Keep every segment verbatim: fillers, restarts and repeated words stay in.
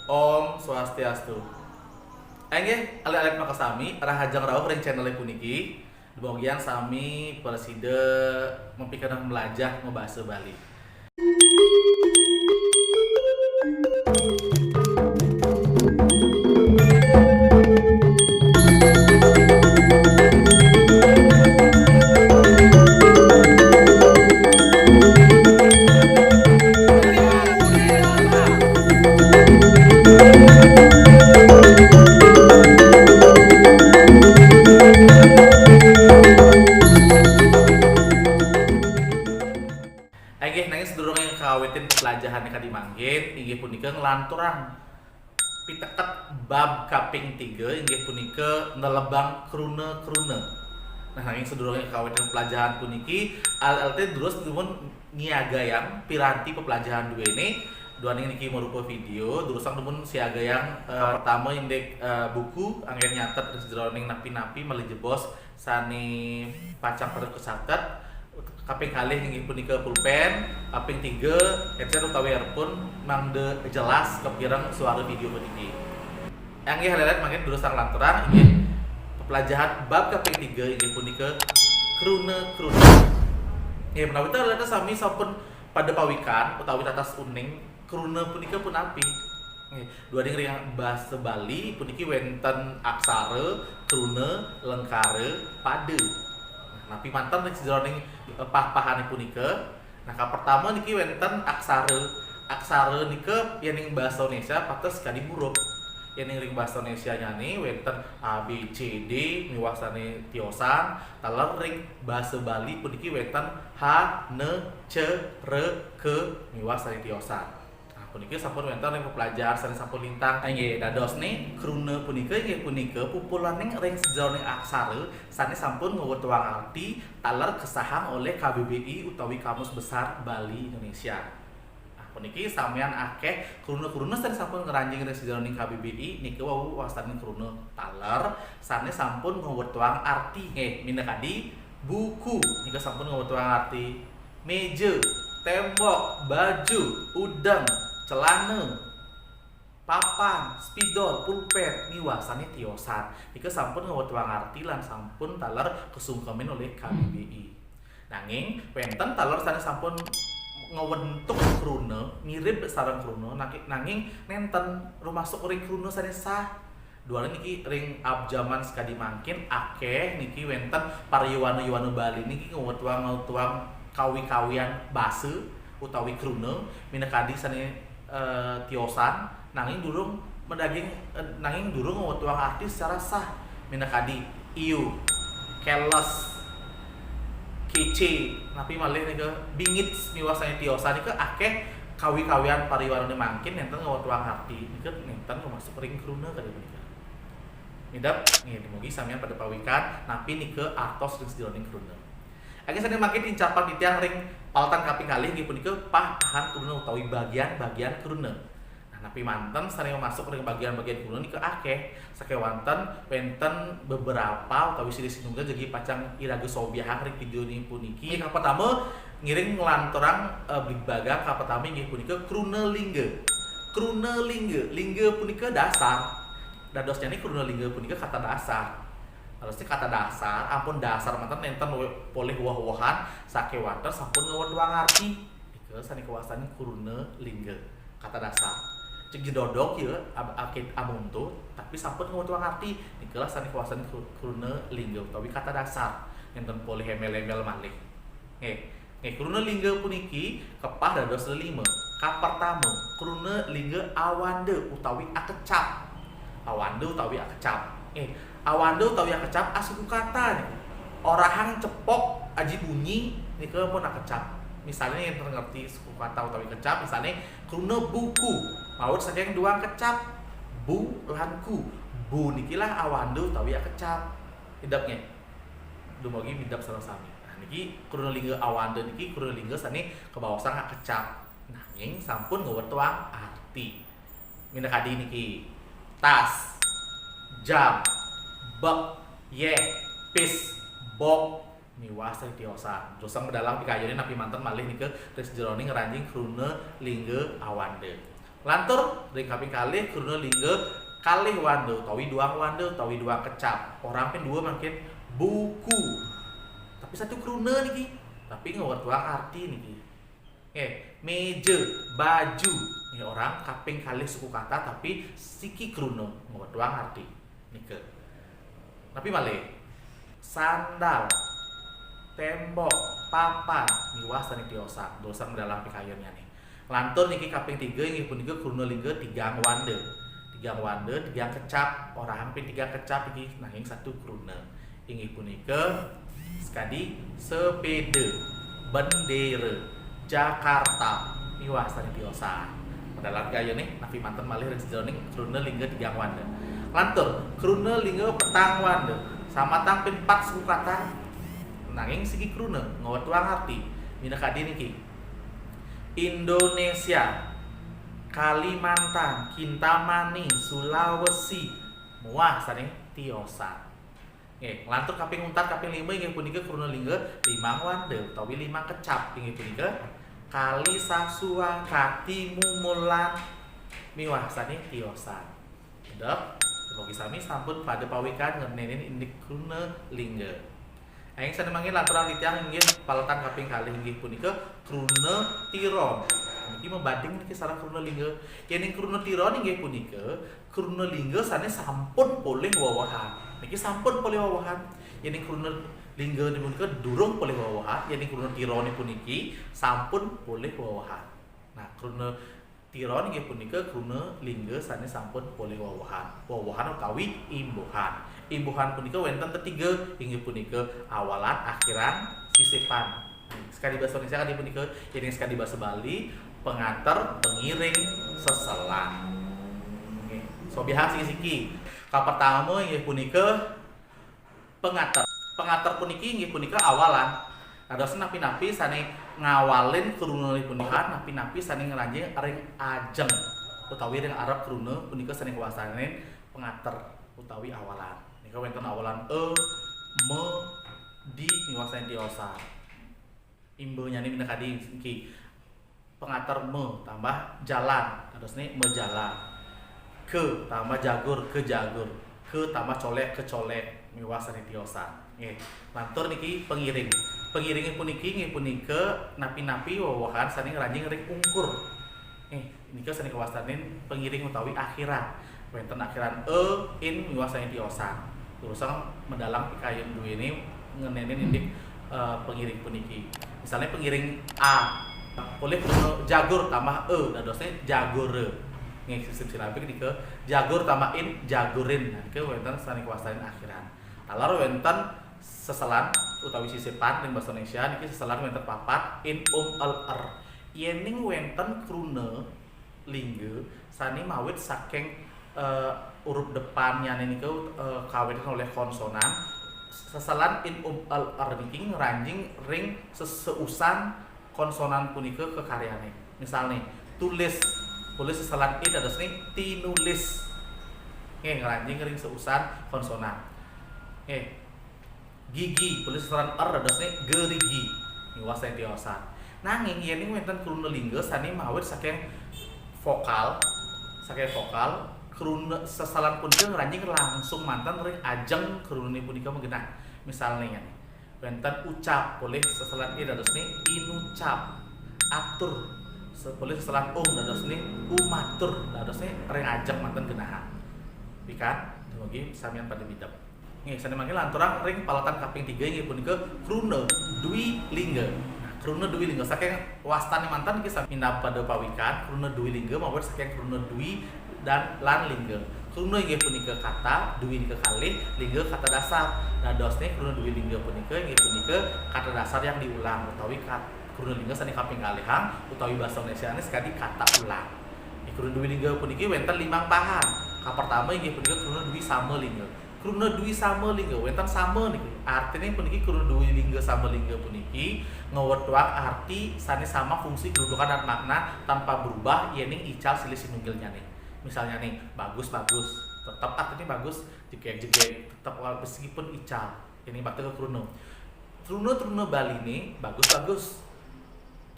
Om Swastiastu. Inggih, alit-alit makasami, rahajeng rauh ring channel puniki. Dumogian sami prasida mapikenoh mlajah mabasa Bali. Inggih, nanging sadurunge kawitin pelajahan kadi mangkin, inggih punika nglanturang piteket bab kaping tiga, inggih punika nelebang kruna-kruna. Nah, nanging sadurunge kawitin pelajahan puniki, alit-alit durus dumun nyiagayang piranti pepelajahan duene, duaning niki marupa video, durusang dumun siagayang, eh, pertama indik, eh, buku, anggen nyatet ring sajeroning napi-napi malih jebos sane pacang patut kacatet, kaping kalih inggih punika pulpen, kaping tiga headset utawi earphone mangda jelas kapireng suara video puniki. Inggih, alit-alit mangkin durusang lanturang inggih pepelajahan bab kaping tiga inggih punika kruna-kruna. Inggih, menawi ta alit-alit sami sampun pada pawikan utawi tatas uning kruna punika punapi? Nggih, duaning ring basa Bali puniki wenten aksara, kruna, lengkara, pada. Nah, napi manten ring sajeroning, eh, pah-pahane punika? Nah, kapertama niki wenten aksara. Aksara nika yening basa Indonesia pateh sakadi huruf. Yening ring basa Indonesia nyane wenten A, B, C, D miwah sane tiosan, taler ring basa Bali puniki wenten H, N, C, R, K miwah sane tiosan. Nah, puniki sampun wenten ring pepelajahan sane sampun lintang. Inggih, dadosne kruna punika inggih punika pupulaning ring sajeroning aksara sane sampun ngwetuang arti taler kesahang oleh K B B I utawi Kamus Besar Bali Indonesia. Nah, puniki samian akeh kruna-kruna sane sampun ngranjing ring sajeroning K B B I nika wau wastanin kruna taler sane sampun ngwetuang arti. Nggih, minakadi buku nika sampun ngwetuang arti. Meja, tembok, baju, udeng, celana, papan, spidol, pulpen, miwah sane tiosan. Nika sampun ngwetuang arti lan sampun taler kasungkemin olih K B B I. Nanging wenten taler sane sampun ngwentuk kruna, mirip sareng kruna, naki-, nanging nenten rumasuk ring kruna sane sah. Duaning niki ring abjaman sakadi mangkin akeh niki wenten paryowana-yowana Bali niki ngwetuang-ngwetuang kawi-kawian basa utawi kruna minakadi sane, eh, tiosan, nanging durung madaging, eh, nanging durung ngwetuang arti secara sah minakadi iu, keles, kece, napi malih nika bingit miwah sane tiosan nika akeh kawi-kawian paryowanane mangkin nenten ngwetuang arti nika nenten rumasuk ring kruna kadi punika. Midep, nggih, dumugi samian pada pawikan napi nika artos ring sajeroning kruna. Inggih sane mangkin tincapan titiang ring paletan kaping kalih inggih punika pah-pahan kruna utawi bagian-bagian kruna. Nah, napi manten sane masuk ring bagian-bagian kruna nika akeh, sakewanten wenten beberapa utawi silih sinunggil jagi pacang iraga sobiahang ring videone puniki. Inggih, kang pertama ngiring nglanturang, eh, bligbagang kang pertama inggih punika kruna lingga. Kruna lingga, lingga punika dasar. Dadosnyane kruna lingga punika kata dasar. Dadosnya kata dasar, ampun dasar manten nenten we-, polih woh-wohan, sakewanten sampun ngwetuang arti. Nika sane kawastanin kruna lingga, kata dasar. Cek jedodok ya, ab-, akit amuntu, tapi sampun ngwetuang arti. Nikalah sane kawastanin kru-, kruna lingga utawi kata dasar. Nenten polih embel-embel malih. Nggih. Nggih, kruna lingga puniki kepah dados lelima. Kapertama, kruna lingga awanda utawi akecap. Awanda utawi akecap. Nggih, awanda utawi akecap asuku kata niku. Orahang cepok aji bunyi nika pun akecap. Misalnya yang ngerti suku kata utawi kecap, misalnya kruna buku, maut saking duang kecap, bu lan ku. Bu nikilah awanda utawi akecap. Idep nggih. Dumugi midep sareng sami. Nah, niki kruna lingga awanda niki kruna lingga sane kabaosang akecap. Nanging sampun ngwetuang arti. Minakadi niki, tas, jam, bek, yeh, pis, bok, miwah sane tiosan. Durusang medal pikayune napi manten malih nika ring sajeroning ngranjing kruna lingga awanda. Lantur ring kaping kalih kruna lingga kalih wanda utawi duang wanda utawi duang kecap. Orang ping dua mangkin buku. Tapi satu kruna niki. Tapi ngwetuang arti niki. Nggih, meja, baju. Nggih, orang kaping kalih suku kata tapi siki kruna ngwetuang arti. Nika. Napi malih? Sandal, tembok, papan, miwah sané tiosan. Dosan dalam pikayunnyané. Lantur niki kaping tiga inggih punika kruna lingga tigang wanda. Tigang wanda, tigang kecap, orang ping tigang kecap niki nanging satu kruna. Inggih punika sekadi sepeda, bendera, Jakarta, miwah sané tiosan. Dalam pikayuné napi manten malih ring sajeroning kruna lingga tigang wanda. Lantur kruna lingga petang wanda, samatang ping pat suku kata nanging siki kruna ngwetuang arti. Minakadi niki. Indonesia, Kalimantan, Kintamani, Sulawesi, miwah sané tiosan. Nggih, lantur kaping untat kaping lima inggih punika kruna lingga limang wanda utawi limang kecap inggih punika Kalisasua, Katimumulan, miwah sané tiosan. Dok, dumogi sami sampun pada pawikan ngenénin indik kruna lingga. Nanging sané mangkin lanturang titiang inggih paletan kaping kalih inggih punika kruna tiron. Niki mabanding niki sareng kruna lingga. Yéning kruna tiron inggih punika kruna lingga sané sampun polih wewehan. Niki sampun polih wewehan. Yéning kruna lingga punika durung polih wewehan, yéning kruna tiron puniki sampun polih wewehan. Nah, kruna tiron inggih punika kruna lingga sané sampun polih wewehan. Wewehan utawi imbuhan. Imbuhan punika wénten tetiga, inggih punika awalan, akhiran, sisipan. Sekadi basa Indonesia kadi punika, yéning sekadi basa Bali, pengater, pengiring, seselan. Nggih. Sobiahang siki-siki. Kapertama inggih punika pengater. Pengater puniki inggih punika awalan. Dados napi-napi sané ngawalin kruna punika, napi-napi sané ngranjing ring ajeng utawi ring arep kruna punika sané kawastanin pengater utawi awalan. Nika wénten awalan e, me, di, miwah sané tiosan. Imbanyané minakadi niki. Pengater me tambah jalan, dadosné mejalan. Ke tambah jagur, kejagur. Ke tambah colék, kecolék. Miwah sané tiosan. Nggih. Lantur niki pengiring. Pengiring puniki inggih punika napi-napi wewehan sané ngranjing ring ungkur. Nggih. Nika sané kawastanin pengiring utawi akhiran. Wénten akhiran e, in, miwah sané tiosan. Durusang mendalang pikayun duéné ngenénin indik eh, pengiring puniki. Misalnya pengiring a, polih kruna jagur tambah e, dadosnya jagore. Nggih, sistem silabik nika jagur tambah in, jagurin. Nah, nika wénten sané kawastanin akhiran. Taler wénten seselan utawi sisipan ring basa Indonesia niki seselan wénten papat, in, um, el, er. Yéning wénten kruna lingga sané mawit saking eh, huruf depannyané nika eh, kawitan oleh konsonan. Seselan in, um, el, er niki ngranjing ring seseusan konsonan punika kekaryané. Misalné, tulis, tulis seselan in dadosné tinulis. Nggih, ngranjing ring seusan konsonan. Nggih. Gigi, polih seselan er dadosné gerigi. Miwah sané tiosan. Nanging yéning wénten kruna lingga sané mawit saking vokal, saking vokal, kruna seselan punika ngranjing langsung manten ring ajeng krunané punika magenah. Misalné, wénten ucap, polih seselan i dadosné inucap. Atur, se-, polih seselan um dadosné umatur, dadosné ring ajeng manten genahan. Wikan, dumugi samian pada midep. Nggih, sané mangkin lanturang ring paletan kaping tiga inggih punika kruna dwi lingga. Nah, kruna dwi lingga saking wastané manten niki sami pada pawikan, kruna dwi lingga mawit saking kruna dwi dan lan lingga. Kruna inggih punika kata, dwi nika kalih, lingga kata dasar. Dadosné kruna dwi lingga punika inggih punika kata dasar yang diulang utawi kat-, kruna lingga sané kaping kalihang utawi basa Indonesia sakadi kata ulang. Nggih, kruna dwi lingga puniki wénten limang pahan. Kapertama inggih punika kruna dwi sama lingga. Kruna dwi sama lingga, wénten sama niki. Artiné puniki kruna dwi lingga sama lingga puniki ngwetuang arti sané sama fungsi kedudukan dan makna tanpa berubah yéning ical silih sinunggilnyané. Misalnyané, bagus, bagus. Tetep artiné bagus, jegég-jegég. Tetep meskipun ical. Ini bakti ke kruna. Truna-truna Baliné bagus-bagus.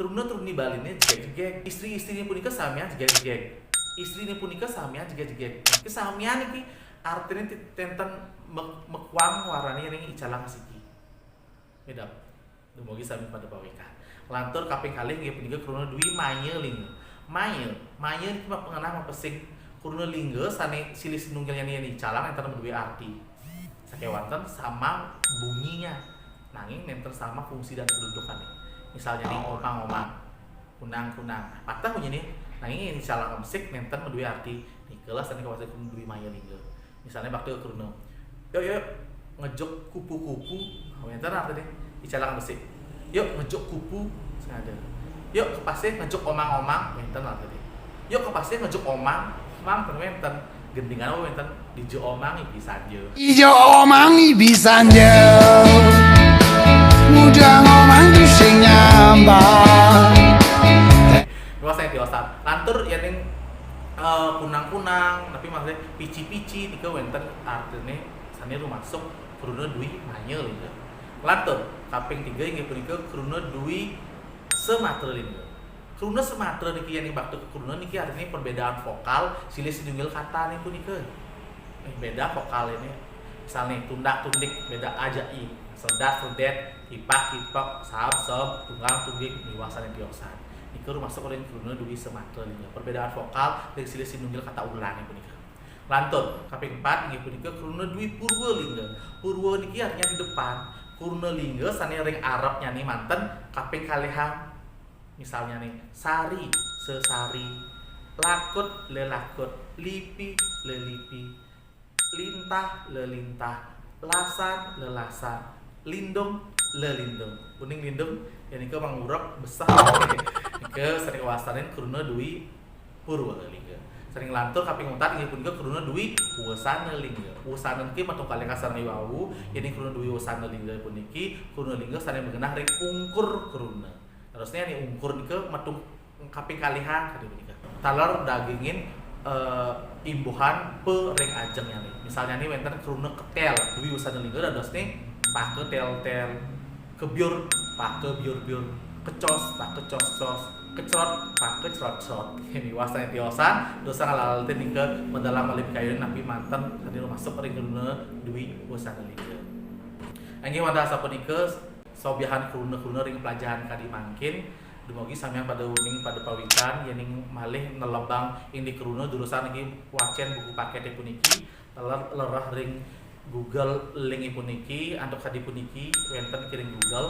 Truna-truni Baliné jegég-jegég. Istri-istriné punika samian jegég-jegég. Istrine punika samian jegég-jegég. Kesamian niki artine ti-, tenten mek-, mekuang warani ring icalang siki. Midep. Dumugi sami pada pawikan. Lantur kaping kalih inggih punika kruna dwi maya lingga. Maya, maya niki mapangenah mapesing kruna lingga sane silih sinunggilnyane yen icalang nenten madue arti. Sakewanten sama bunyinya, nanging nenten sama fungsi dan kedudukannya. Misalnya nih, omang-omang, kunang-kunang. Patah bunyinya, nanging yen icalang besik nenten madue arti. Nikalah sane kawasan kruna dwi maya lingga. Misalnya bakti kruna. Yuk, yuk, ngejuk kupu-kupu. Wenten artine? Icalang besik. Yuk, ngejuk kupu. Sing ada. Yuk, ke pasih ngejuk omang-omang. Wenten artine? Yuk, ke pasih ngejuk omang. Mang ten wenten. Gendingan apa wenten? Dija omang ibi sanja. Dija omang ibi sanja. Ngujang omang tusing nyambang. Luas yang tiosan. Lantur ya ning, eh, kunang-kunang, tapi maksudnya pici-pici nika wenten artine sane rumasuk kruna dwi maya lingga. Lantur, kaping tiga inggih punika kruna dwi samatra lingga. Kruna samatra niki yen bakti ke kruna niki artine perbedaan vokal silih sinunggil katane punika. Eh, beda vokal ini. Misalnya tundak tundik beda aja i, sedat sedet, tipak tipek, sab seb, tunggang tungging, miwah sane tiosan. Niku rumasuk ring kruna dwi samatra lingga. Perbedaan vokal ring silih sinunggil kata ulane punika. Lantur, kaping empat inggih punika kruna dwi purwa lingga. Purwa niki artinya di depan. Kruna lingga sane ring arepnyane manten kaping kalihang. Misalnya nih, sari, sesari, lakut, lelakut, lipi, lelipi, lintah, lelintah, lasan, lelasan, lindung, lelindung. Uning lindung, ya nika mangurek besar. Nika sane kawastanin kruna dwi purwa lingga. Sane lantur kaping untat inggih punika kruna dwi wusana lingga. Wusana niki metu kalih kasareng wau, yen kruna dwi wusana lingga puniki kruna lingga sane magenah ring ungkur kruna. Terusnya nih ungkur nika metu kaping kalihang kadi punika. Taler dagingin, eh, imbuhan pe ring ajeng yani. Misalnya nih wenten kruna ketel, dwi wusana lingga dados nih pake tel-tel, kebyur, pake byur-byur, kecos, pake cos-cos, kecrot, pake crot-crot. Ini wasane tiosan, dosa ngalaletin nika medal malih pikayun napi manten sane rumasuk ring kruna dwi wusana lingga. Inggih wantah sapunika sobiahan kruna-kruna ring pelajahan kadi mangkin. Dumugi samian pada uning pada pawikan, yening malih nelebang indik kruna durusang niki wacen buku pakete puniki, taler lereh ring Google link puniki, antuk kadi puniki wenten kiring Google.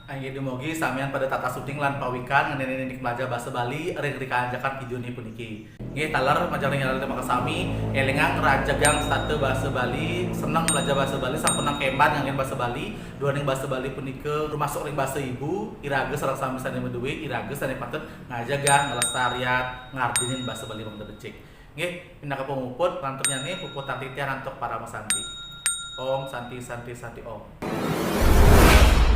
Inggih dumugi samian pada tata suting lan pawikan ngenenin indik pelajar basa Bali ring rikahan jakan videone puniki. Nggih, taler majeng ring alit makasami, elingang rajegang setata basa Bali, seneng belajar basa Bali, sampunang kemban nganggen basa Bali, duaning basa Bali punika rumasuk ring basa ibu, iraga sareng sami sane madue, iraga sane patut ngajegang, nglestarian, ngardinin basa Bali pameda becik. Nggih, pinaka pamuput, lanturnyane puputang titiang antuk parama santi. Om Santi, Santi, Santi, Om.